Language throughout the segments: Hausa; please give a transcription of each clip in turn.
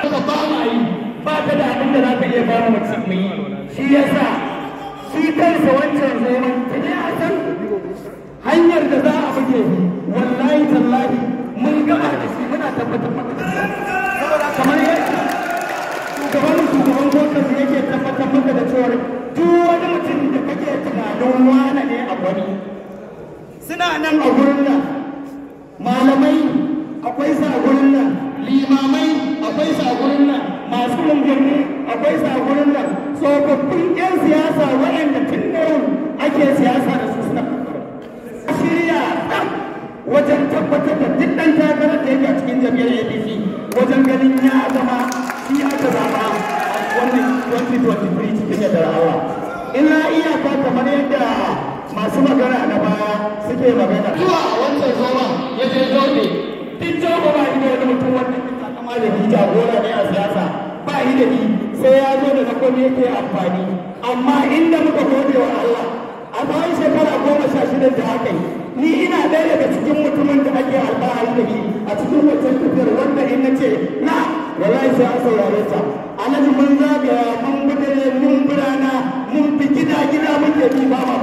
maka ba ma yi, ba ka da abin da za ka iya ba mu mu yi. Shi yasa shi kansa wancan zoman tuni a san hanyar da za a buge shi. Wallahi tallahi mun gama da shi, muna tabbatar maka da shi. Saboda kamar yadda shugaban gwamnati yake tabbatar maka da cewa duk wani mutum da kake tunanin wane ne a gwani suna nan a gurin nan, malamai akwai su a gurin nan, limamai akwai su a gurin nan, masu unguwanni akwai su a gurin nan, tsofaffin 'yan siyasa waɗanda tun da yau ake siyasa da su suna shirya wajen tabbatar da duk ɗan takarar da yake a cikin jam'iyyar APC wajen ganin ya zama shi aka zaba a wannan 2023 cikin yardar Allah. Illa iyaka kamar yadda masu magana na baya suke magana. Zuwa a wancan zoma ya je zaune, duk jawo ba shi da wani mutum wanda ke takama da shi jagora ne a siyasa, ba shi da shi sai ya zo da takobi yake amfani. Amma inda muka gode wa Allah, a tsawon shekara 16 da aka yi, ni ina ɗaya daga cikin mutumin da ake alfahari da shi a cikin wancan tafiyar, wanda in na ce na wallahi sai an saurare ta. Alhaji mun zagaya, mun bi dare, mun bi rana, mun bi gida gida muke bi, ba ma.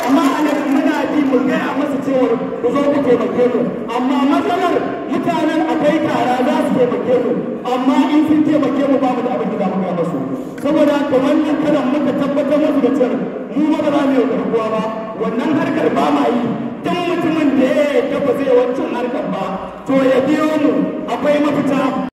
Amma alhaji muna bi mu gaya masa cewar ku zo ku taimake mu, amma matsalar mutanen akwai tara za su taimake mu, amma in sun taimake mu ba mu da abin da za mu gaya masu. Saboda haka wannan karan muka tabbatar musu da cewar mu ba za mu yi garkuwa ba, wannan harkar ba ma yi. Duk mutumin da ya yarda ba zai wancan harkar ba, to ya biyo mu, akwai mafita.